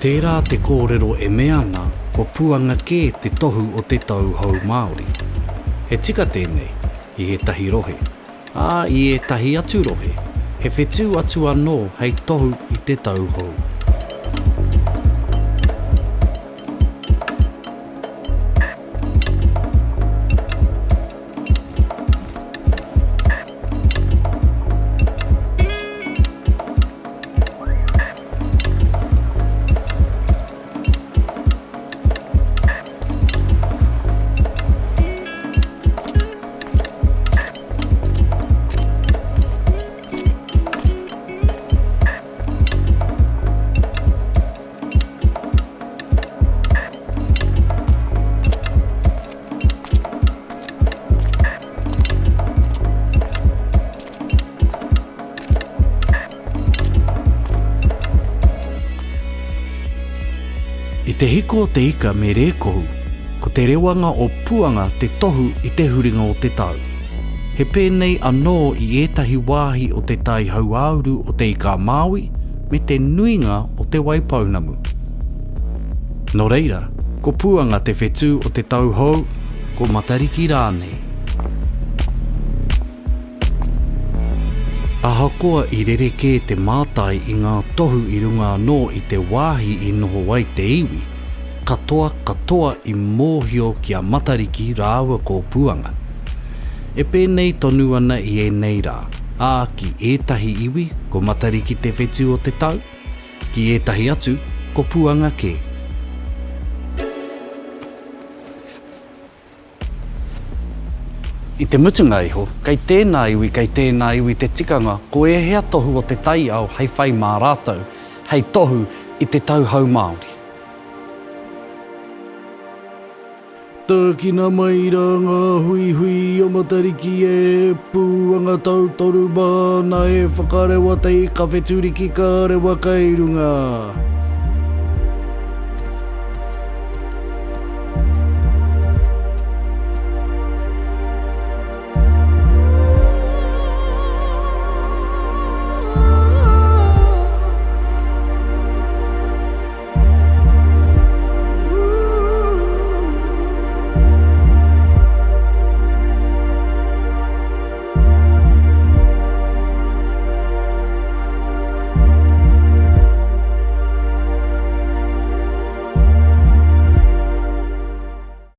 Tērā te kōrero e mea ana ko Puanga kē te tohu o te tau hou Māori. He tika tēnei i ētahi rohe, ā, i ētahi atu rohe, he whetū atu anō hei tohu i te tau hou. I te hiko o te ika me Rēkohu, ko te rewanga o Puanga te tohu i te huringa o te tau. He pēnei anō i ētahi wāhi o te tai hauāuru o Te Ika-a-Māui me te nuinga o Te Waipounamu. Nō reira, ko Puanga te whetū o te tau hou, ko Matariki rānei. Ahakoa i rerekē te mātai i ngā tohu i runga anō i te wāhi i noho ai te iwi, katoa katoa i mōhio ki a Matariki rāua ko Puanga. E pēnei tonu ana i ēnei rā, ā, ki ētahi iwi ko Matariki te whetū o te tau, Ki ētahi atu, ko Puanga kē. I te mutunga iho, kei tēnā iwi, kei tēnā iwi te tikanga ko ēhea tohu o te taiao hei whai mā rātou, hei tohu i te tau hou Māori. Tākina mai rā ngā huihui o Matariki e, Pūanga tautoru māna e whakarewa te ika wheturiki ka rewa kei runga.